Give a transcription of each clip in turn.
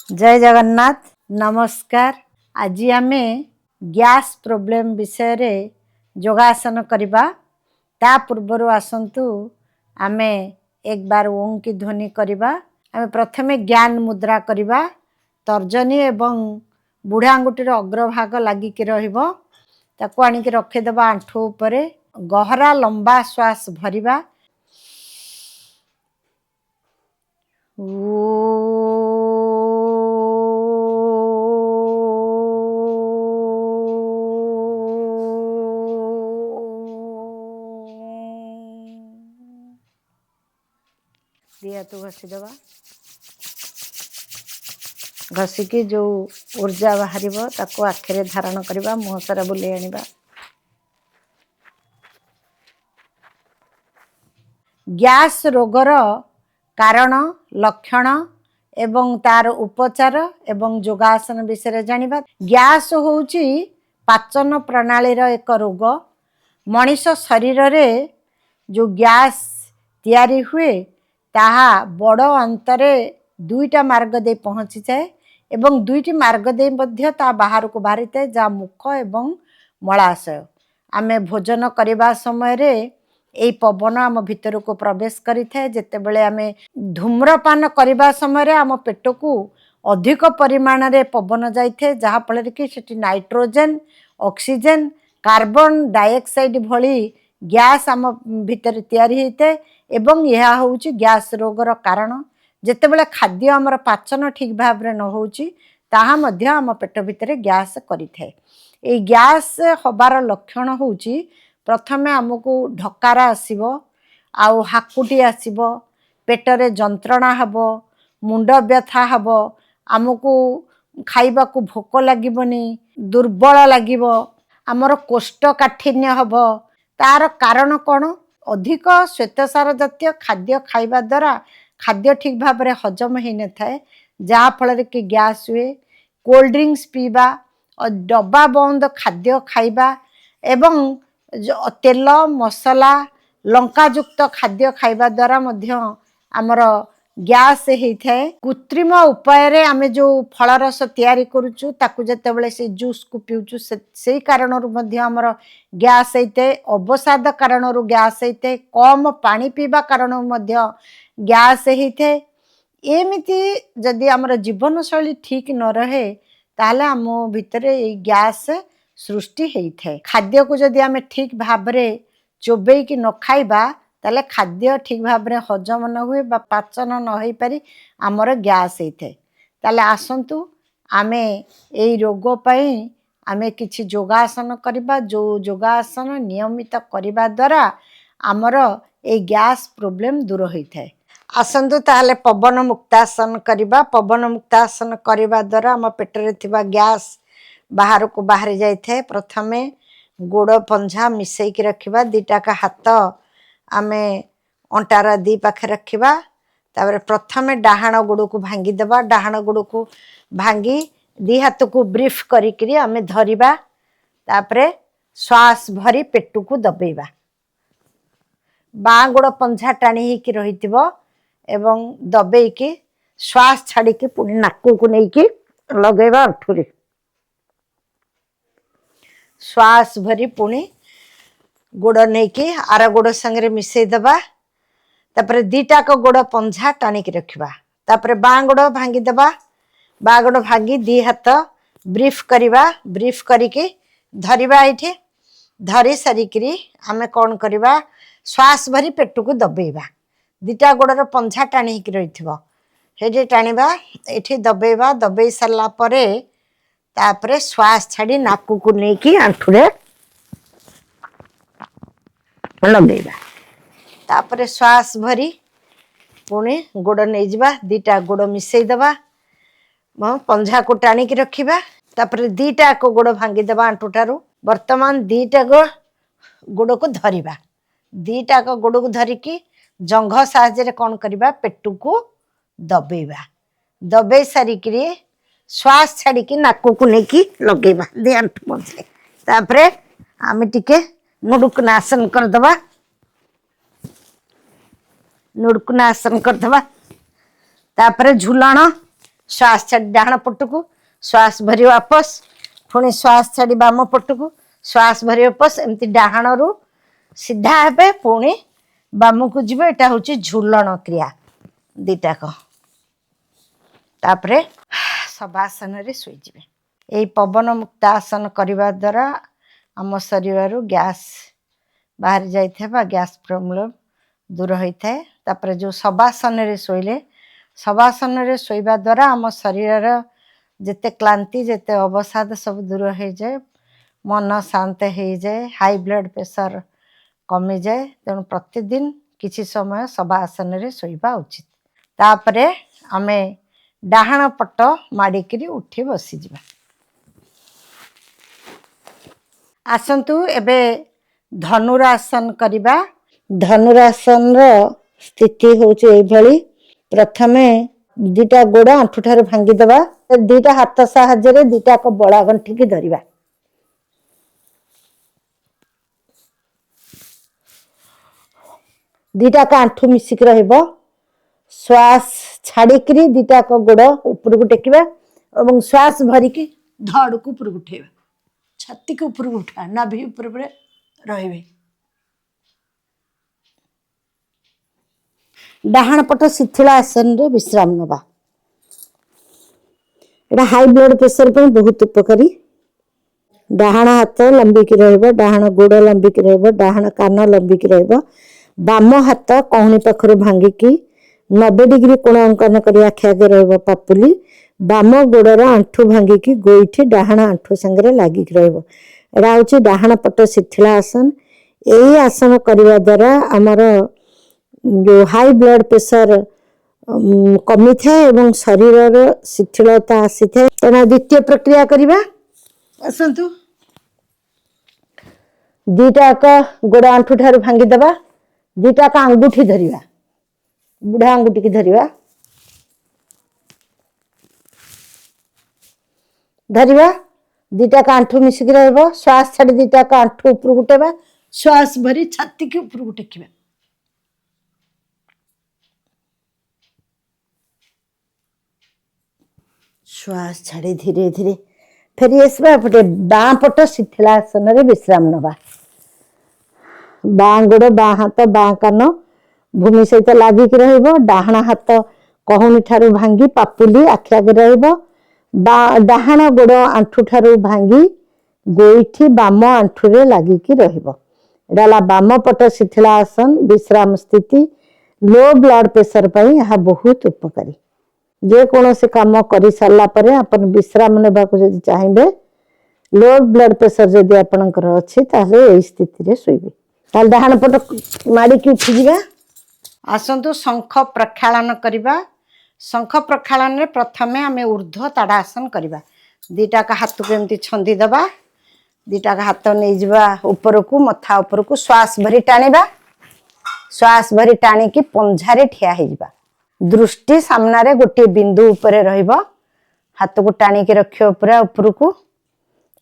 ଜୟ ଜଗନ୍ନାଥ, ନମସ୍କାର। ଆଜି ଆମେ ଗ୍ୟାସ୍ ପ୍ରୋବ୍ଲେମ୍ ବିଷୟରେ ଯୋଗାସନ କରିବା। ତା ପୂର୍ବରୁ ଆସନ୍ତୁ ଆମେ ଏକ ବାର ଓଁ କି ଧ୍ୱନି କରିବା। ଆମେ ପ୍ରଥମେ ଜ୍ଞାନ ମୁଦ୍ରା କରିବା। ତର୍ଜନୀ ଏବଂ ବୁଢ଼ା ଆଙ୍ଗୁଠିର ଅଗ୍ରଭାଗ ଲାଗିକି ରହିବ, ତାକୁ ଆଣିକି ରଖିଦେବା ଆଣ୍ଠୁ ଉପରେ। ଗହରା ଲମ୍ବା ଶ୍ୱାସ ଭରିବା। ଦି ହାତ ଘଷିଦେବା। ଘଷିକି ଯେଉଁ ଉର୍ଜା ବାହାରିବ ତାକୁ ଆଖିରେ ଧାରଣ କରିବା, ମୁହଁ ସାରା ବୁଲେଇ ଆଣିବା। ଗ୍ୟାସ୍ ରୋଗର କାରଣ, ଲକ୍ଷଣ ଏବଂ ତାର ଉପଚାର ଏବଂ ଯୋଗାସନ ବିଷୟରେ ଜାଣିବା। ଗ୍ୟାସ୍ ହେଉଛି ପାଚନ ପ୍ରଣାଳୀର ଏକ ରୋଗ। ମଣିଷ ଶରୀରରେ ଯେଉଁ ଗ୍ୟାସ୍ ତିଆରି ହୁଏ ତାହା ବଡ଼ ଅନ୍ତରେ ଦୁଇଟା ମାର୍ଗ ଦେଇ ପହଞ୍ଚିଯାଏ ଏବଂ ଦୁଇଟି ମାର୍ଗ ଦେଇ ମଧ୍ୟ ତା ବାହାରକୁ ବାହାରିଥାଏ, ଯାହା ମୁଖ ଏବଂ ମଳାଶୟ। ଆମେ ଭୋଜନ କରିବା ସମୟରେ ଏଇ ପବନ ଆମ ଭିତରକୁ ପ୍ରବେଶ କରିଥାଏ। ଯେତେବେଳେ ଆମେ ଧୂମ୍ରପାନ କରିବା ସମୟରେ ଆମ ପେଟକୁ ଅଧିକ ପରିମାଣରେ ପବନ ଯାଇଥାଏ, ଯାହାଫଳରେ କି ସେଠି ନାଇଟ୍ରୋଜେନ୍, ଅକ୍ସିଜେନ୍, କାର୍ବନ ଡାଇଅକ୍ସାଇଡ୍ ଭଳି ଗ୍ୟାସ୍ ଆମ ଭିତରେ ତିଆରି ହୋଇଥାଏ ଏବଂ ଏହା ହେଉଛି ଗ୍ୟାସ୍ ରୋଗର କାରଣ। ଯେତେବେଳେ ଖାଦ୍ୟ ଆମର ପାଚନ ଠିକ୍ ଭାବରେ ନ ହେଉଛି, ତାହା ମଧ୍ୟ ଆମ ପେଟ ଭିତରେ ଗ୍ୟାସ୍ କରିଥାଏ। ଏଇ ଗ୍ୟାସ୍ ହେବାର ଲକ୍ଷଣ ହେଉଛି, ପ୍ରଥମେ ଆମକୁ ଢକାର ଆସିବ, ଆଉ ହାକୁଟି ଆସିବ, ପେଟରେ ଯନ୍ତ୍ରଣା ହେବ, ମୁଣ୍ଡ ବ୍ୟଥା ହେବ, ଆମକୁ ଖାଇବାକୁ ଭୋକ ଲାଗିବନି, ଦୁର୍ବଳ ଲାଗିବ, ଆମର କୋଷ୍ଠକାଠିନ୍ୟ ହେବ। ତାର କାରଣ କ'ଣ? ଅଧିକ ଶ୍ୱେତସାର ଜାତୀୟ ଖାଦ୍ୟ ଖାଇବା ଦ୍ୱାରା ଖାଦ୍ୟ ଠିକ୍ ଭାବରେ ହଜମ ହେଇନଥାଏ, ଯାହାଫଳରେ କି ଗ୍ୟାସ୍ ହୁଏ। କୋଲ୍ଡ ଡ୍ରିଙ୍କସ୍ ପିଇବା, ଡବା ବନ୍ଦ ଖାଦ୍ୟ ଖାଇବା ଏବଂ ତେଲ ମସଲା ଲଙ୍କାଯୁକ୍ତ ଖାଦ୍ୟ ଖାଇବା ଦ୍ୱାରା ମଧ୍ୟ ଆମର ଗ୍ୟାସ୍ ହେଇଥାଏ। କୃତ୍ରିମ ଉପାୟରେ ଆମେ ଯେଉଁ ଫଳରସ ତିଆରି କରୁଛୁ, ତାକୁ ଯେତେବେଳେ ସେ ଜୁସ୍କୁ ପିଉଛୁ, ସେଇ କାରଣରୁ ମଧ୍ୟ ଆମର ଗ୍ୟାସ୍ ହେଇଥାଏ। ଅବସାଦ କାରଣରୁ ଗ୍ୟାସ୍ ହେଇଥାଏ। କମ୍ ପାଣି ପିଇବା କାରଣରୁ ମଧ୍ୟ ଗ୍ୟାସ୍ ହେଇଥାଏ। ଏମିତି ଯଦି ଆମର ଜୀବନଶୈଳୀ ଠିକ୍ ନ ରହେ, ତାହେଲେ ଆମ ଭିତରେ ଏଇ ଗ୍ୟାସ୍ ସୃଷ୍ଟି ହେଇଥାଏ। ଖାଦ୍ୟକୁ ଯଦି ଆମେ ଠିକ୍ ଭାବରେ ଚୋବେଇକି ନ ଖାଇବା, ତାହେଲେ ଖାଦ୍ୟ ଠିକ୍ ଭାବରେ ହଜମ ନ ହୁଏ ବା ପାଚନ ନ ହେଇପାରି ଆମର ଗ୍ୟାସ୍ ହେଇଥାଏ। ତାହେଲେ ଆସନ୍ତୁ ଆମେ ଏଇ ରୋଗ ପାଇଁ ଆମେ କିଛି ଯୋଗାସନ କରିବା, ଯେଉଁ ଯୋଗାସନ ନିୟମିତ କରିବା ଦ୍ୱାରା ଆମର ଏଇ ଗ୍ୟାସ୍ ପ୍ରୋବ୍ଲେମ୍ ଦୂର ହୋଇଥାଏ। ଆସନ୍ତୁ ତାହେଲେ ପବନ ମୁକ୍ତାସନ କରିବା। ପବନ ମୁକ୍ତାସନ କରିବା ଦ୍ୱାରା ଆମ ପେଟରେ ଥିବା ଗ୍ୟାସ୍ ବାହାରକୁ ବାହାରି ଯାଇଥାଏ। ପ୍ରଥମେ ଗୋଡ଼ ପଞ୍ଝା ମିଶେଇକି ରଖିବା। ଦୁଇଟାକ ହାତ ଆମେ ଅଣ୍ଟାର ଦୁଇ ପାଖେ ରଖିବା। ତାପରେ ପ୍ରଥମେ ଡାହାଣ ଗୋଡ଼କୁ ଭାଙ୍ଗିଦେବା। ଡାହାଣ ଗୋଡ଼କୁ ଭାଙ୍ଗି ଦୁଇ ହାତକୁ ବ୍ରିଫ୍ କରିକିରି ଆମେ ଧରିବା। ତାପରେ ଶ୍ୱାସ ଭରି ପେଟକୁ ଦବେଇବା। ବାଁ ଗୋଡ଼ ପଞ୍ଝା ଟାଣି ହେଇକି ରହିଥିବ ଏବଂ ଦବେଇକି ଶ୍ୱାସ ଛାଡ଼ିକି ପୁଣି ନାକକୁ ନେଇକି ଲଗେଇବା ଆଣ୍ଠୁରେ। ଶ୍ୱାସ ଭରି ପୁଣି ଗୋଡ଼ ନେଇକି ଆର ଗୋଡ଼ ସାଙ୍ଗରେ ମିଶେଇ ଦେବା। ତାପରେ ଦୁଇଟାକ ଗୋଡ଼ ପଞ୍ଝା ଟାଣିକି ରଖିବା। ତାପରେ ବାଁ ଗୋଡ଼ ଭାଙ୍ଗିଦେବା। ବାଁ ଗୋଡ଼ ଭାଙ୍ଗି ଦୁଇ ହାତ ବ୍ରିଫ୍ କରିବା। ବ୍ରିଫ୍ କରିକି ଧରିବା। ଏଇଠି ଧରି ସାରିକିରି ଆମେ କ'ଣ କରିବା? ଶ୍ୱାସ ଭରି ପେଟକୁ ଦବେଇବା। ଦୁଇଟା ଗୋଡ଼ର ପଞ୍ଝା ଟାଣି ହେଇକି ରହିଥିବ, ସେଇଠି ଟାଣିବା, ଏଇଠି ଦବେଇବା। ଦବେଇ ସାରିଲା ପରେ ତାପରେ ଶ୍ୱାସ ଛାଡ଼ି ନାକକୁ ନେଇକି ଆଣ୍ଠୁରେ ଲଗେଇବା। ତାପରେ ଶ୍ୱାସ ଭରି ପୁଣି ଗୋଡ଼ ନେଇଯିବା, ଦୁଇଟା ଗୋଡ଼ ମିଶେଇ ଦେବା, ପଞ୍ଝାକୁ ଟାଣିକି ରଖିବା। ତାପରେ ଦୁଇଟା ଏକ ଗୋଡ଼ ଭାଙ୍ଗିଦେବା ଆଣ୍ଠୁଠାରୁ। ବର୍ତ୍ତମାନ ଦୁଇଟା ଗୋଡ଼କୁ ଧରିବା। ଦୁଇଟାକ ଗୋଡ଼କୁ ଧରିକି ଜଙ୍ଘ ସାହାଯ୍ୟରେ କ'ଣ କରିବା? ପେଟକୁ ଦବେଇବା। ଦବେଇ ସାରିକିରି ଶ୍ୱାସ ଛାଡ଼ିକି ନାକକୁ ନେଇକି ଲଗେଇବା ଦି ଆଣ୍ଠୁ ମଝିରେ। ତାପରେ ଆମେ ଟିକେ ନୁଡ଼ୁକୁନାସନ କରିଦେବା। ନୁଡ଼ୁକୁନାସନ କରିଦେବା। ତାପରେ ଝୁଲଣ। ଶ୍ୱାସ ଛାଡ଼ି ଡାହାଣ ପଟକୁ, ଶ୍ୱାସ ଭରି ୱାପସ, ପୁଣି ଶ୍ୱାସ ଛାଡ଼ି ବାମ ପଟକୁ, ଶ୍ୱାସ ଭରି ୱାପସ। ଏମିତି ଡାହାଣରୁ ସିଧା ହେବେ, ପୁଣି ବାମକୁ ଯିବେ। ଏଇଟା ହେଉଛି ଝୁଲଣ କ୍ରିୟା ଦିଟାକ। ତାପରେ ଶବାସନରେ ଶୋଇଯିବେ। ଏଇ ପବନ ମୁକ୍ତ ଆସନ କରିବା ଦ୍ୱାରା ଆମ ଶରୀରରୁ ଗ୍ୟାସ୍ ବାହାରି ଯାଇଥାଏ ବା ଗ୍ୟାସ୍ ପ୍ରୋବ୍ଲେମ୍ ଦୂର ହୋଇଥାଏ। ତାପରେ ଯେଉଁ ଶବାସନରେ ଶୋଇଲେ, ଶବାସନରେ ଶୋଇବା ଦ୍ୱାରା ଆମ ଶରୀରର ଯେତେ କ୍ଳାନ୍ତି, ଯେତେ ଅବସାଦ ସବୁ ଦୂର ହେଇଯାଏ, ମନ ଶାନ୍ତ ହେଇଯାଏ, ହାଇ ବ୍ଲଡ଼ ପ୍ରେସର କମିଯାଏ। ତେଣୁ ପ୍ରତିଦିନ କିଛି ସମୟ ଶବାସନରେ ଶୋଇବା ଉଚିତ। ତାପରେ ଆମେ ଡାହାଣ ପଟ ମାଡ଼ିକିରି ଉଠି ବସିଯିବା। ଆସନ୍ତୁ ଏବେ ଧନୁରାସନ କରିବା। ଧନୁରାସନର ସ୍ଥିତି ହେଉଛି ଏଇଭଳି। ପ୍ରଥମେ ଦିଟା ଗୋଡ଼ ଆଣ୍ଠୁ ଠାରୁ ଭାଙ୍ଗିଦେବା, ଦିଟା ହାତ ସାହାଯ୍ୟରେ ଦିଟା ବଳା ଗଣ୍ଠିକି ଧରିବା। ଦିଟାକ ଆଣ୍ଠୁ ମିଶିକି ରହିବ। ଶ୍ୱାସ ଛାଡ଼ିକିରି ଦିଟାକ ଗୋଡ଼ ଉପରକୁ ଟେକିବା ଏବଂ ଶ୍ୱାସ ଭରିକି ଧଡ଼କୁ ଉପରକୁ ଉଠେଇବା, ଛାତିକୁ ଉପରକୁ ଉଠା, ନାଭି ଉପରେ ଉପରେ ରହିବେ। ଡାହାଣ ପଟ ଶିଥିଳ ଆସନରେ ବିଶ୍ରାମ ନେବା। ଏଇଟା ହାଇ ବ୍ଲଡ ପ୍ରେସର ପାଇଁ ବହୁତ ଉପକାରୀ। ଡାହାଣ ହାତ ଲମ୍ବିକି ରହିବ, ଡାହାଣ ଗୋଡ଼ ଲମ୍ବିକି ରହିବ, ଡାହାଣ କାନ ଲମ୍ବିକି ରହିବ। ବାମ ହାତ କହୁଣୀ ପାଖରୁ ଭାଙ୍ଗିକି 90 ଡିଗ୍ରୀ କୋଣ ଅଙ୍କନ କରି ଆଖି ଆଗରେ ରହିବ ପାପୁଲି। ବାମ ଗୋଡ଼ର ଆଣ୍ଠୁ ଭାଙ୍ଗିକି ଗୋଇଠି ଡାହାଣ ଆଣ୍ଠୁ ସାଙ୍ଗରେ ଲାଗିକି ରହିବ। ଏଇଟା ହେଉଛି ଡାହାଣ ପଟ ଶିଥିଳ ଆସନ। ଏଇ ଆସନ କରିବା ଦ୍ୱାରା ଆମର ଯେଉଁ ହାଇ ବ୍ଲଡ ପ୍ରେସର କମିଥାଏ ଏବଂ ଶରୀରର ଶିଥିଳତା ଆସିଥାଏ। ତେଣୁ ଦ୍ୱିତୀୟ ପ୍ରକ୍ରିୟା କରିବା। ଆସନ୍ତୁ, ଦିଟାକ ଗୋଡ଼ ଆଣ୍ଠୁ ଠାରୁ ଭାଙ୍ଗିଦେବା, ଦିଟାକ ଆଙ୍ଗୁଠି ଧରିବା, ବୁଢ଼ା ଆଙ୍ଗୁଠିକି ଧରିବା, ଧରିବା। ଦିଟାକ ଆଣ୍ଠୁ ମିଶିକି ରହିବ। ଶ୍ୱାସ ଛାଡ଼ି ଦିଟାକ ଆଣ୍ଠୁ ଉପରକୁ ଉଠେଇବା, ଶ୍ୱାସ ଭରି ଛାତିକି ଉପରକୁ ଟେକିବା। ଶ୍ୱାସ ଛାଡ଼ି ଧୀରେ ଧୀରେ ଫେରି ଆସିବା। ଏପଟେ ବାଁ ପଟ ଶିଥିଳାସନରେ ବିଶ୍ରାମ ନେବା। ବାଁ ଗୋଡ଼, ବାଁ ହାତ, ବାଁ କାନ ଭୂମି ସହିତ ଲାଗିକି ରହିବ। ଡାହାଣ ହାତ କହୁଣୀ ଠାରୁ ଭାଙ୍ଗି ପାପୁଲି ଆଖି ଆଗରେ ରହିବ। ବା ଡାହାଣ ଗୋଡ଼ ଆଣ୍ଠୁ ଠାରୁ ଭାଙ୍ଗି ଗୋଇଠି ବାମ ଆଣ୍ଠୁରେ ଲାଗିକି ରହିବ। ଏଇଟା ହେଲା ବାମ ପଟ ଶିଥିଳାସନ ବିଶ୍ରାମ ସ୍ଥିତି। ଲୋ ବ୍ଲଡ ପ୍ରେସର ପାଇଁ ଏହା ବହୁତ ଉପକାରୀ। ଯେକୌଣସି କାମ କରିସାରିଲା ପରେ ଆପଣ ବିଶ୍ରାମ ନେବାକୁ ଯଦି ଚାହିଁବେ, ଲୋ ବ୍ଲଡ ପ୍ରେସର ଯଦି ଆପଣଙ୍କର ଅଛି, ତାହେଲେ ଏଇ ସ୍ଥିତିରେ ଶୋଇବେ। ତାହେଲେ ଡାହାଣ ପଟ ମାଡ଼ିକି ଉଠିଯିବା। ଆସନ୍ତୁ ଶଙ୍ଖ ପ୍ରକ୍ଷାଳନ କରିବା। ଶଙ୍ଖ ପ୍ରକ୍ଷାଳନରେ ପ୍ରଥମେ ଆମେ ଉର୍ଦ୍ଧ୍ୱ ତାଡ଼ାସନ କରିବା। ଦିଟାକ ହାତକୁ ଏମିତି ଛନ୍ଦି ଦେବା, ଦିଟାକ ହାତ ନେଇଯିବା ଉପରକୁ, ମଥା ଉପରକୁ। ଶ୍ୱାସ ଭରି ଟାଣିବା। ଶ୍ୱାସ ଭରି ଟାଣିକି ପଞ୍ଝାରେ ଠିଆ ହେଇଯିବା। ଦୃଷ୍ଟି ସାମ୍ନାରେ ଗୋଟିଏ ବିନ୍ଦୁ ଉପରେ ରହିବ। ହାତକୁ ଟାଣିକି ରଖିବ ପୁରା ଉପରକୁ।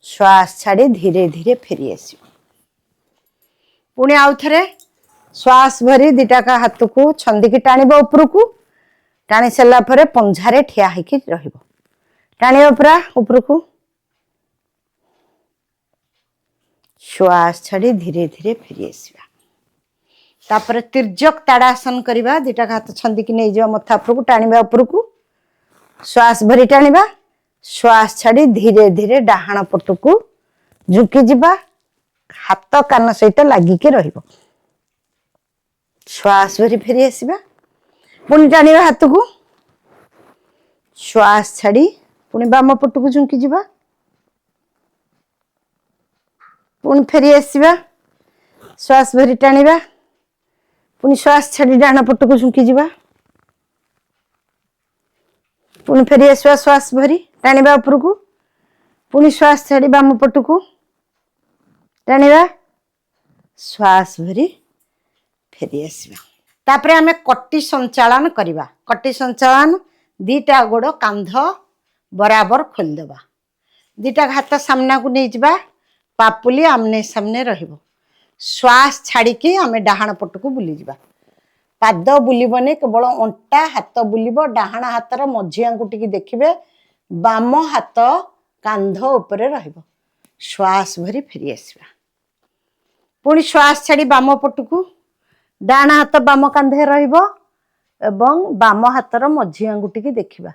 ଶ୍ୱାସ ଛାଡ଼ି ଧୀରେ ଧୀରେ ଫେରି ଆସିବ। ପୁଣି ଆଉ ଥରେ ଶ୍ୱାସ ଭରି ଦିଟାକ ହାତକୁ ଛନ୍ଦିକି ଟାଣିବ ଉପରକୁ। ଟାଣି ସାରିଲା ପରେ ପଞ୍ଝାରେ ଠିଆ ହେଇକି ରହିବ। ଟାଣିବ ପୁରା ଉପରକୁ। ଶ୍ୱାସ ଛାଡ଼ି ଧୀରେ ଧୀରେ ଫେରି ଆସିବା। ତାପରେ ତିର୍ଯ୍ୟକ ତାଡ଼ାସନ କରିବା। ଦିଟାକ ହାତ ଛନ୍ଦିକି ନେଇଯିବା ମଥା ଉପରକୁ, ଟାଣିବା ଉପରକୁ, ଶ୍ୱାସ ଭରି ଟାଣିବା। ଶ୍ୱାସ ଛାଡ଼ି ଧୀରେ ଧୀରେ ଡାହାଣ ପଟକୁ ଝୁଙ୍କି ଯିବା। ହାତ କାନ ସହିତ ଲାଗିକି ରହିବ। ଶ୍ୱାସ ଭରି ଫେରି ଆସିବା। ପୁଣି ଟାଣିବା ହାତକୁ। ଶ୍ୱାସ ଛାଡ଼ି ପୁଣି ବାମ ପଟକୁ ଝୁଙ୍କି ଯିବା। ପୁଣି ଫେରି ଆସିବା। ଶ୍ୱାସ ଭରି ଟାଣିବା। ପୁଣି ଶ୍ୱାସ ଛାଡ଼ି ଡାହାଣ ପଟକୁ ଝୁଙ୍କି ଯିବା। ପୁଣି ଫେରି ଆସିବା। ଶ୍ୱାସ ଭରି ଟାଣିବା ଉପରକୁ। ପୁଣି ଶ୍ୱାସ ଛାଡ଼ି ବାମ ପଟକୁ ଟାଣିବା। ଶ୍ୱାସ ଭରି ଫେରି ଆସିବା। ତାପରେ ଆମେ କଟି ସଞ୍ଚାଳନ କରିବା। କଟି ସଞ୍ଚାଳନ, ଦିଟା ଗୋଡ଼ କାନ୍ଧ ବରାବର ଖୋଲିଦେବା, ଦିଟା ହାତ ସାମ୍ନାକୁ ନେଇଯିବା, ପାପୁଲି ଆମ୍ନେ ସାମ୍ନେ ରହିବ। ଶ୍ୱାସ ଛାଡ଼ିକି ଆମେ ଡାହାଣ ପଟକୁ ବୁଲିଯିବା। ପାଦ ବୁଲିବନି, କେବଳ ଅଣ୍ଟା ହାତ ବୁଲିବ। ଡାହାଣ ହାତର ମଝି ଆଙ୍ଗୁଠିକି ଦେଖିବେ, ବାମ ହାତ କାନ୍ଧ ଉପରେ ରହିବ। ଶ୍ୱାସ ଭରି ଫେରି ଆସିବା। ପୁଣି ଶ୍ୱାସ ଛାଡ଼ି ବାମ ପଟକୁ, ଡାହାଣ ହାତ ବାମ କାନ୍ଧରେ ରହିବ ଏବଂ ବାମ ହାତର ମଝି ଆଙ୍ଗୁଠିକି ଦେଖିବା।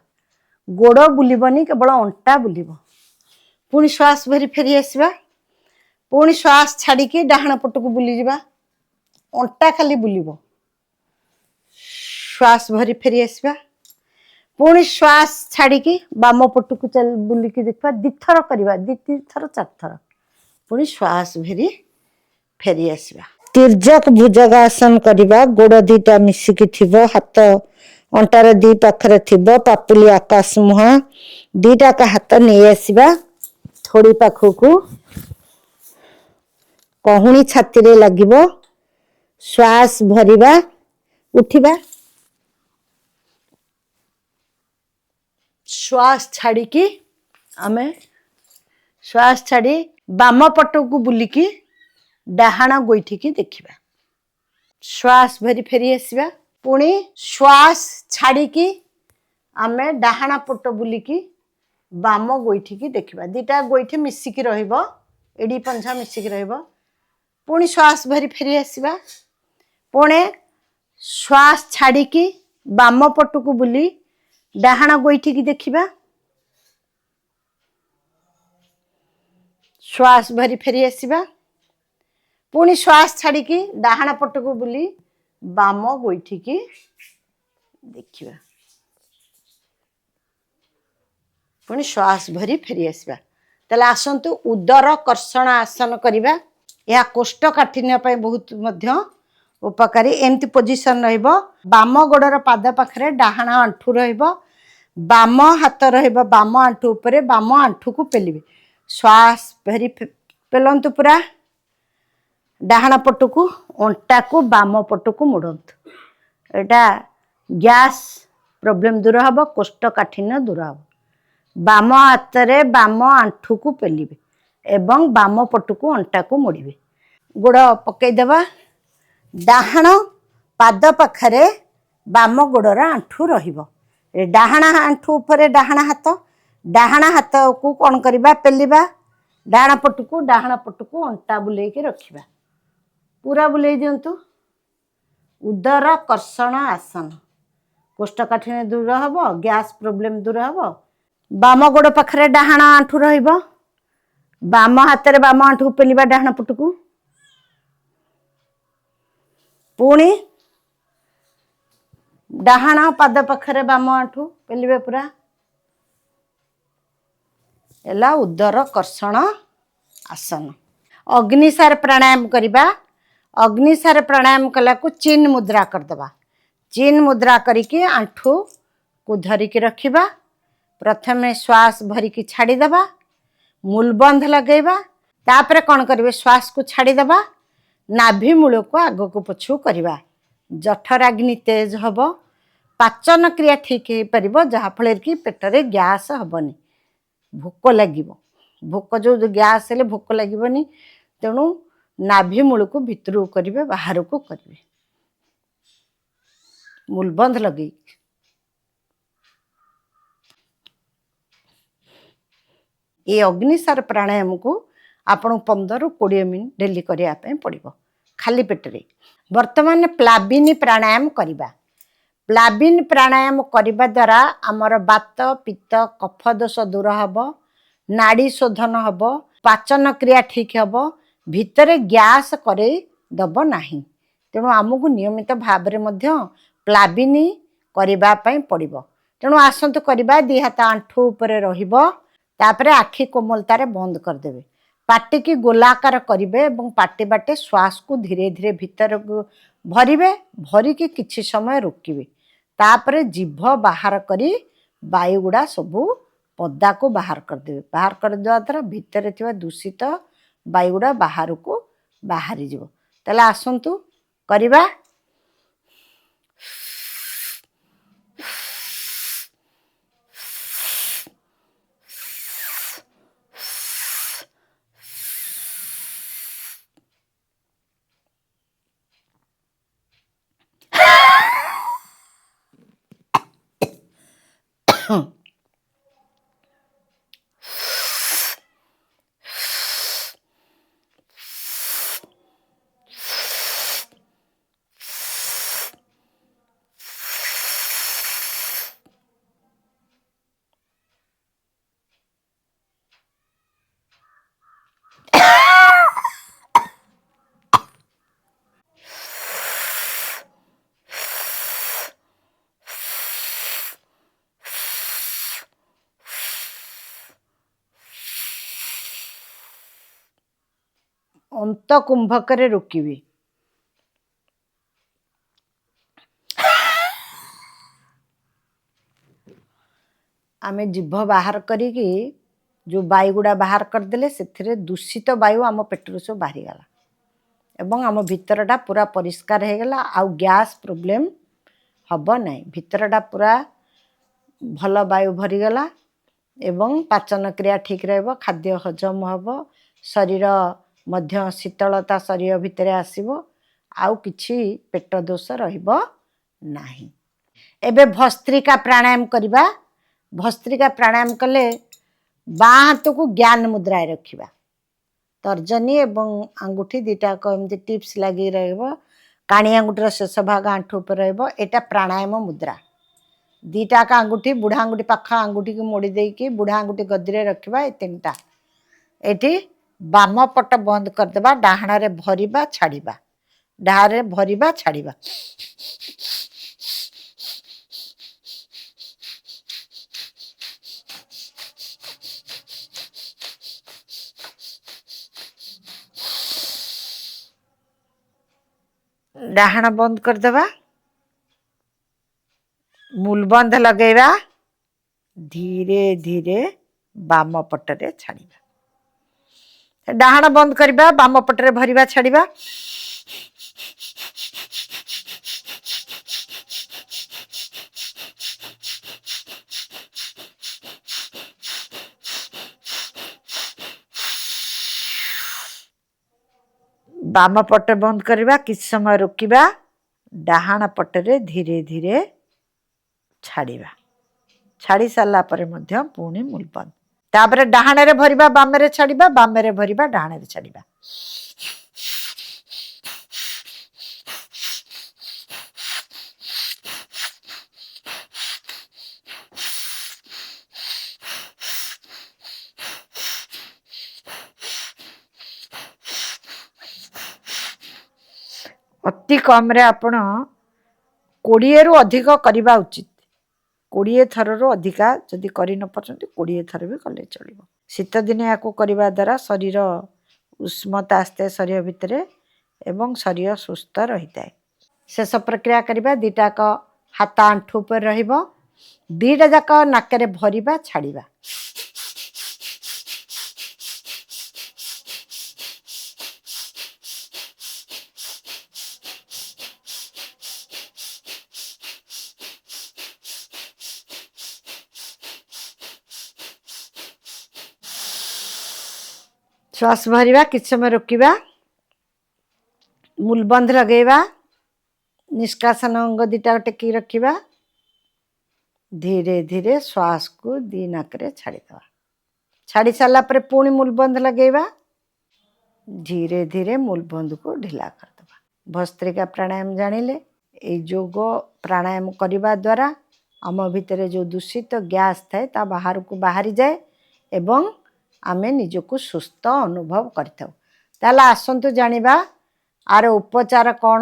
ଗୋଡ଼ ବୁଲିବନି, କେବଳ ଅଣ୍ଟା ବୁଲିବ। ପୁଣି ଶ୍ୱାସ ଭରି ଫେରି ଆସିବା। ପୁଣି ଶ୍ୱାସ ଛାଡ଼ିକି ଡାହାଣ ପଟକୁ ବୁଲିଯିବା, ଅଣ୍ଟା ଖାଲି ବୁଲିବ। ଶ୍ୱାସ ଭରି ଫେରି ଆସିବା। ପୁଣି ଶ୍ୱାସ ଛାଡ଼ିକି ବାମ ପଟକୁ ବୁଲିକି ଦେଖିବା। 2 ଥର କରିବା, 2 3 ଥର, 4 ଥର। ପୁଣି ଶ୍ୱାସ ଭରି ଫେରି ଆସିବା। ତିର୍ଯକ ଭୁଜଙ୍ଗାସନ କରିବା। ଗୋଡ଼ 2ଟା ମିଶିକି ଥିବ, ହାତ ଅଣ୍ଟାର ଦି ପାଖରେ ଥିବ, ପାପୁଲି ଆକାଶ ମୁହାଁ। 2ଟା ହାତ ନେଇ ଆସିବା ଥୋଡ଼ି ପାଖକୁ, କହୁଣି ଛାତିରେ ଲାଗିବ। ଶ୍ୱାସ ଭରିବା, ଉଠିବା। ଶ୍ୱାସ ଛାଡ଼ିକି ଆମେ ଶ୍ୱାସ ଛାଡ଼ି ବାମ ପଟକୁ ବୁଲିକି ଡାହାଣ ଗୋଇଠିକି ଦେଖିବା। ଶ୍ୱାସ ଭରି ଫେରି ଆସିବା। ପୁଣି ଶ୍ୱାସ ଛାଡ଼ିକି ଆମେ ଡାହାଣ ପଟ ବୁଲିକି ବାମ ଗୋଇଠିକି ଦେଖିବା। 2ଟା ଗୋଇଠି ମିଶିକି ରହିବ, ଏଡ଼ି ପଞ୍ଝା ମିଶିକି ରହିବ। ପୁଣି ଶ୍ୱାସ ଭରି ଫେରି ଆସିବା। ପୁଣି ଶ୍ୱାସ ଛାଡ଼ିକି ବାମ ପଟକୁ ବୁଲି ଡାହାଣ ଗୋଇଠିକି ଦେଖିବା। ଶ୍ୱାସ ଭରି ଫେରି ଆସିବା। ପୁଣି ଶ୍ୱାସ ଛାଡ଼ିକି ଡାହାଣ ପଟକୁ ବୁଲି ବାମ ଗୋଇଠିକି ଦେଖିବା। ପୁଣି ଶ୍ୱାସ ଭରି ଫେରି ଆସିବା। ତାହେଲେ ଆସନ୍ତୁ ଉଦର କର୍ଷଣ ଆସନ କରିବା। ଏହା କୋଷ୍ଠକାଠିନ୍ୟ ପାଇଁ ବହୁତ ମଧ୍ୟ ଉପକାରୀ। ଏମିତି ପୋଜିସନ ରହିବ। ବାମ ଗୋଡ଼ର ପାଦ ପାଖରେ ଡାହାଣ ଆଣ୍ଠୁ ରହିବ, ବାମ ହାତ ରହିବ ବାମ ଆଣ୍ଠୁ ଉପରେ, ବାମ ଆଣ୍ଠୁକୁ ପେଲିବେ। ଶ୍ୱାସ ଭରି ପେଲନ୍ତୁ ପୁରା ଡାହାଣ ପଟକୁ, ଅଣ୍ଟାକୁ ବାମ ପଟକୁ ମୋଡ଼ନ୍ତୁ। ଏଇଟା ଗ୍ୟାସ୍ ପ୍ରୋବ୍ଲେମ୍ ଦୂର ହେବ, କୋଷ୍ଠକାଠିନ୍ୟ ଦୂର ହେବ। ବାମ ହାତରେ ବାମ ଆଣ୍ଠୁକୁ ପେଲିବେ ଏବଂ ବାମ ପଟକୁ ଅଣ୍ଟାକୁ ମୋଡ଼ିବେ। ଗୋଡ଼ ପକେଇଦେବା, ଡାହାଣ ପାଦ ପାଖରେ ବାମ ଗୋଡ଼ର ଆଣ୍ଠୁ ରହିବ। ଏ ଡାହାଣ ଆଣ୍ଠୁ ଉପରେ ଡାହାଣ ହାତ, ଡାହାଣ ହାତକୁ କ'ଣ କରିବା? ପେଲିବା ଡାହାଣ ପଟକୁ, ଡାହାଣ ପଟକୁ ଅଣ୍ଟା ବୁଲେଇକି ରଖିବା। ପୁରା ବୁଲେଇ ଦିଅନ୍ତୁ। ଉଦର କର୍ଷଣ ଆସନ, କୋଷ୍ଠକାଠିନ୍ୟ ଦୂର ହେବ, ଗ୍ୟାସ୍ ପ୍ରୋବ୍ଲେମ୍ ଦୂର ହେବ। ବାମ ଗୋଡ଼ ପାଖରେ ଡାହାଣ ଆଣ୍ଠୁ ରହିବ, ବାମ ହାତରେ ବାମ ଆଣ୍ଠୁକୁ ପେଲିବା ଡାହାଣ ପଟକୁ। ପୁଣି ଡାହାଣ ପାଦ ପାଖରେ ବାମ ଆଣ୍ଠୁ ପେଲିବେ ପୁରା। ହେଲା ଉଦର କର୍ଷଣ ଆସନ। ଅଗ୍ନିସାର ପ୍ରାଣାୟାମ କରିବା। ଅଗ୍ନିସାର ପ୍ରାଣାୟାମ କଲାକୁ ଚିନ୍ ମୁଦ୍ରା କରିଦେବା। ଚିନ୍ ମୁଦ୍ରା କରିକି ଆଣ୍ଠୁକୁ ଧରିକି ରଖିବା। ପ୍ରଥମେ ଶ୍ୱାସ ଭରିକି ଛାଡ଼ିଦେବା, ମୂଲବନ୍ଧ ଲଗେଇବା। ତାପରେ କ'ଣ କରିବେ? ଶ୍ୱାସକୁ ଛାଡ଼ିଦେବା, ନାଭି ମୂଳକୁ ଆଗକୁ ପଛକୁ କରିବା। ଜଠରାଗ୍ନି ତେଜ ହେବ, ପାଚନ କ୍ରିୟା ଠିକ୍ ହେଇପାରିବ, ଯାହାଫଳରେ କି ପେଟରେ ଗ୍ୟାସ୍ ହେବନି, ଭୋକ ଲାଗିବ। ଭୋକ ଯେଉଁ ଗ୍ୟାସ୍ ହେଲେ ଭୋକ ଲାଗିବନି। ତେଣୁ ନାଭି ମୂଳକୁ ଭିତରକୁ କରିବେ, ବାହାରକୁ କରିବେ, ମୂଲବନ୍ଧ ଲଗେଇକି। ଏ ଅଗ୍ନିସାର ପ୍ରାଣାୟାମକୁ ଆପଣଙ୍କୁ 15ରୁ 20 ମିନିଟ୍ ଡେଲି କରିବା ପାଇଁ ପଡ଼ିବ ଖାଲି ପେଟରେ। ବର୍ତ୍ତମାନ ପ୍ଲାବିନୀ ପ୍ରାଣାୟାମ କରିବା। ପ୍ଲାବିନ ପ୍ରାଣାୟାମ କରିବା ଦ୍ୱାରା ଆମର ବାତ, ପିତ୍ତ, କଫ ଦୋଷ ଦୂର ହେବ, ନାଡ଼ି ଶୋଧନ ହେବ, ପାଚନ କ୍ରିୟା ଠିକ୍ ହେବ, ଭିତରେ ଗ୍ୟାସ୍ କରେଇ ଦେବ ନାହିଁ। ତେଣୁ ଆମକୁ ନିୟମିତ ଭାବରେ ମଧ୍ୟ ପ୍ଲାବିନୀ କରିବା ପାଇଁ ପଡ଼ିବ। ତେଣୁ ଆସନ୍ତୁ କରିବା। 2 ହାତ ଆଣ୍ଠୁ ଉପରେ ରହିବ, ତାପରେ ଆଖି କୋମଲତାରେ ବନ୍ଦ କରିଦେବେ, ପାଟିକି ଗୋଲାକାର କରିବେ ଏବଂ ପାଟି ବାଟେ ଶ୍ୱାସକୁ ଧୀରେ ଧୀରେ ଭିତରକୁ ଭରିବେ, ଭରିକି କିଛି ସମୟ ରୋକିବେ। ତାପରେ ଜିଭ ବାହାର କରି ବାୟୁଗୁଡ଼ା ସବୁ ପଦାକୁ ବାହାର କରିଦେବେ। ବାହାର କରିଦେବା ଦ୍ୱାରା ଭିତରେ ଥିବା ଦୂଷିତ ବାୟୁଗୁଡ଼ା ବାହାରକୁ ବାହାରିଯିବ। ତାହେଲେ ଆସନ୍ତୁ କରିବା। ଅନ୍ତ କୁମ୍ଭକରେ ରୋକିବି। ଆମେ ଜିଭ ବାହାର କରିକି ଯେଉଁ ବାୟୁଗୁଡ଼ା ବାହାର କରିଦେଲେ, ସେଥିରେ ଦୂଷିତ ବାୟୁ ଆମ ପେଟରୁ ସବୁ ବାହାରିଗଲା ଏବଂ ଆମ ଭିତରଟା ପୁରା ପରିଷ୍କାର ହେଇଗଲା। ଆଉ ଗ୍ୟାସ୍ ପ୍ରୋବ୍ଲେମ୍ ହେବ ନାହିଁ। ଭିତରଟା ପୁରା ଭଲ ବାୟୁ ଭରିଗଲା ଏବଂ ପାଚନ କ୍ରିୟା ଠିକ୍ ରହିବ, ଖାଦ୍ୟ ହଜମ ହେବ, ଶରୀର ମଧ୍ୟ ଶୀତଳତା ଶରୀର ଭିତରେ ଆସିବ, ଆଉ କିଛି ପେଟ ଦୋଷ ରହିବ ନାହିଁ। ଏବେ ଭସ୍ତ୍ରିକା ପ୍ରାଣାୟାମ କରିବା। ଭସ୍ତ୍ରିକା ପ୍ରାଣାୟାମ କଲେ ବାଁ ହାତକୁ ଜ୍ଞାନ ମୁଦ୍ରାରେ ରଖିବା, ତର୍ଜନୀ ଏବଂ ଆଙ୍ଗୁଠି ଦୁଇଟାକ ଏମିତି ଟିପ୍ସ ଲାଗି ରହିବ, କାଣି ଆଙ୍ଗୁଠିର ଶେଷ ଭାଗ ଆଣ୍ଠୁ ଉପରେ ରହିବ। ଏଇଟା ପ୍ରାଣାୟାମ ମୁଦ୍ରା। ଦୁଇଟାକ ଆଙ୍ଗୁଠି, ବୁଢ଼ା ଆଙ୍ଗୁଠି ପାଖ ଆଙ୍ଗୁଠିକୁ ମୋଡ଼ି ଦେଇକି ବୁଢ଼ା ଆଙ୍ଗୁଠି ଗଦିରେ ରଖିବା। ଏ ତିନିଟା ଏଠି ବାମ ପଟ ବନ୍ଦ କରିଦେବା, ଡାହାଣରେ ଭରିବା ଛାଡ଼ିବା, ଡାହାଣରେ ଭରିବା ଛାଡ଼ିବା। ଡାହାଣ ବନ୍ଦ କରିଦେବା, ମୂଲବନ୍ଧ ଲଗେଇବା, ଧୀରେ ଧୀରେ ବାମ ପଟରେ ଛାଡ଼ିବା। ଡାହାଣ ବନ୍ଦ କରିବା, ବାମ ପଟରେ ଭରିବା ଛାଡ଼ିବା। ବାମ ପଟ ବନ୍ଦ କରିବା, କିଛି ସମୟ ରୋକିବା, ଡାହାଣ ପଟରେ ଧୀରେ ଧୀରେ ଛାଡ଼ିବା। ଛାଡ଼ି ସାରିଲା ପରେ ମଧ୍ୟ ପୁଣି ମୂଲବନ୍ଧ। ତାପରେ ଡାହାଣରେ ଭରିବା, ବାମରେ ଛାଡ଼ିବା, ବାମରେ ଭରିବା, ଡାହାଣରେ ଛାଡ଼ିବା। ଅତି କମରେ ଆପଣ 20ରୁ ଅଧିକ କରିବା ଉଚିତ। 20 ଥରରୁ ଅଧିକା ଯଦି କରି ନ ପାରୁଛନ୍ତି, 20 ଥର ବି କଲେ ଚଳିବ। ଶୀତଦିନେ ଏହାକୁ କରିବା ଦ୍ୱାରା ଶରୀର ଉଷ୍ମତା ଆସିଥାଏ ଶରୀର ଭିତରେ ଏବଂ ଶରୀର ସୁସ୍ଥ ରହିଥାଏ। ଶେଷ ପ୍ରକ୍ରିୟା କରିବା। ଦୁଇଟାକ ହାତ ଆଣ୍ଠୁ ଉପରେ ରହିବ, ଦୁଇଟା ଯାକ ନାକରେ ଭରିବା ଛାଡ଼ିବା। ଶ୍ୱାସ ଭରିବା, କିଛି ସମୟ ରୋକିବା, ମୂଲବନ୍ଧ ଲଗେଇବା, ନିଷ୍କାସନ ଅଙ୍ଗ ଦୁଇଟା ଟେକି ରଖିବା, ଧୀରେ ଧୀରେ ଶ୍ୱାସକୁ ଦି ନାକରେ ଛାଡ଼ିଦେବା। ଛାଡ଼ି ସାରିଲା ପରେ ପୁଣି ମୂଲବନ୍ଧ ଲଗେଇବା, ଧୀରେ ଧୀରେ ମୂଲବନ୍ଧକୁ ଢିଲା କରିଦେବା। ଭସ୍ତ୍ରିକା ପ୍ରାଣାୟାମ ଜାଣିଲେ, ଏଇ ଯୋଗ ପ୍ରାଣାୟାମ କରିବା ଦ୍ୱାରା ଆମ ଭିତରେ ଯେଉଁ ଦୂଷିତ ଗ୍ୟାସ୍ ଥାଏ ତା ବାହାରକୁ ବାହାରିଯାଏ ଏବଂ ଆମେ ନିଜକୁ ସୁସ୍ଥ ଅନୁଭବ କରିଥାଉ। ତାହେଲେ ଆସନ୍ତୁ ଜାଣିବା ଆର ଉପଚାର କ'ଣ।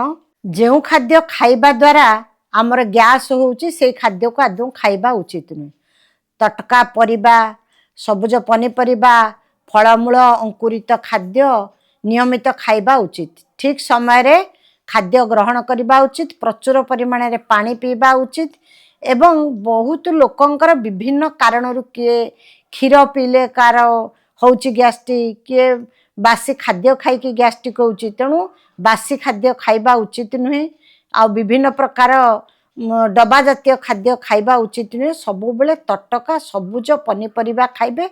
ଯେଉଁ ଖାଦ୍ୟ ଖାଇବା ଦ୍ୱାରା ଆମର ଗ୍ୟାସ୍ ହେଉଛି, ସେଇ ଖାଦ୍ୟକୁ ଆଦୌ ଖାଇବା ଉଚିତ ନୁହେଁ। ତଟକା ପରିବା, ସବୁଜ ପନିପରିବା, ଫଳମୂଳ, ଅଙ୍କୁରିତ ଖାଦ୍ୟ ନିୟମିତ ଖାଇବା ଉଚିତ। ଠିକ୍ ସମୟରେ ଖାଦ୍ୟ ଗ୍ରହଣ କରିବା ଉଚିତ। ପ୍ରଚୁର ପରିମାଣରେ ପାଣି ପିଇବା ଉଚିତ। ଏବଂ ବହୁତ ଲୋକଙ୍କର ବିଭିନ୍ନ କାରଣରୁ, କିଏ କ୍ଷୀର ପିଇଲେ କାହାର ହେଉଛି ଗ୍ୟାଷ୍ଟ୍ରିକ୍, କିଏ ବାସି ଖାଦ୍ୟ ଖାଇକି ଗ୍ୟାଷ୍ଟ୍ରିକ୍ ହେଉଛି। ତେଣୁ ବାସି ଖାଦ୍ୟ ଖାଇବା ଉଚିତ ନୁହେଁ। ଆଉ ବିଭିନ୍ନ ପ୍ରକାର ଡବା ଜାତୀୟ ଖାଦ୍ୟ ଖାଇବା ଉଚିତ ନୁହେଁ। ସବୁବେଳେ ତଟକା ସବୁଜ ପନିପରିବା ଖାଇବେ,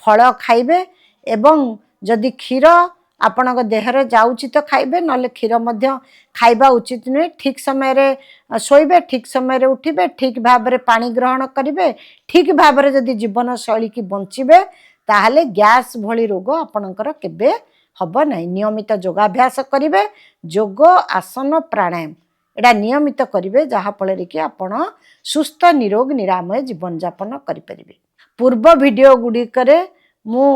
ଫଳ ଖାଇବେ ଏବଂ ଯଦି କ୍ଷୀର ଆପଣଙ୍କ ଦେହରେ ଯାଉଛି ତ ଖାଇବେ, ନହେଲେ କ୍ଷୀର ମଧ୍ୟ ଖାଇବା ଉଚିତ ନୁହେଁ। ଠିକ୍ ସମୟରେ ଶୋଇବେ, ଠିକ୍ ସମୟରେ ଉଠିବେ, ଠିକ୍ ଭାବରେ ପାଣି ଗ୍ରହଣ କରିବେ, ଠିକ୍ ଭାବରେ ଯଦି ଜୀବନଶୈଳୀକି ବଞ୍ଚିବେ, ତାହେଲେ ଗ୍ୟାସ୍ ଭଳି ରୋଗ ଆପଣଙ୍କର କେବେ ହେବ ନାହିଁ। ନିୟମିତ ଯୋଗାଭ୍ୟାସ କରିବେ, ଯୋଗ, ଆସନ, ପ୍ରାଣାୟାମ ଏଇଟା ନିୟମିତ କରିବେ, ଯାହାଫଳରେ କି ଆପଣ ସୁସ୍ଥ, ନିରୋଗ, ନିରାମୟ ଜୀବନଯାପନ କରିପାରିବେ। ପୂର୍ବ ଭିଡ଼ିଓ ଗୁଡ଼ିକରେ ମୁଁ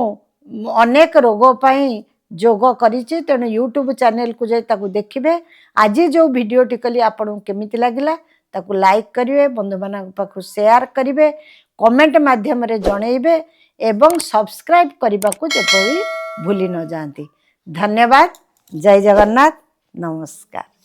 ଅନେକ ରୋଗ ପାଇଁ ଯୋଗ କରିଛି, ତେଣୁ ୟୁଟ୍ୟୁବ୍ ଚ୍ୟାନେଲକୁ ଯାଇ ତାକୁ ଦେଖିବେ। ଆଜି ଯେଉଁ ଭିଡ଼ିଓଟି କଲି, ଆପଣଙ୍କୁ କେମିତି ଲାଗିଲା ତାକୁ ଲାଇକ୍ କରିବେ, ବନ୍ଧୁମାନଙ୍କ ପାଖକୁ ସେୟାର କରିବେ, କମେଣ୍ଟ ମାଧ୍ୟମରେ ଜଣେଇବେ ଏବଂ ସବସ୍କ୍ରାଇବ୍ କରିବାକୁ ଯେପରି ଭୁଲି ନ ଯାଆନ୍ତି। ଧନ୍ୟବାଦ। ଜୟ ଜଗନ୍ନାଥ। ନମସ୍କାର।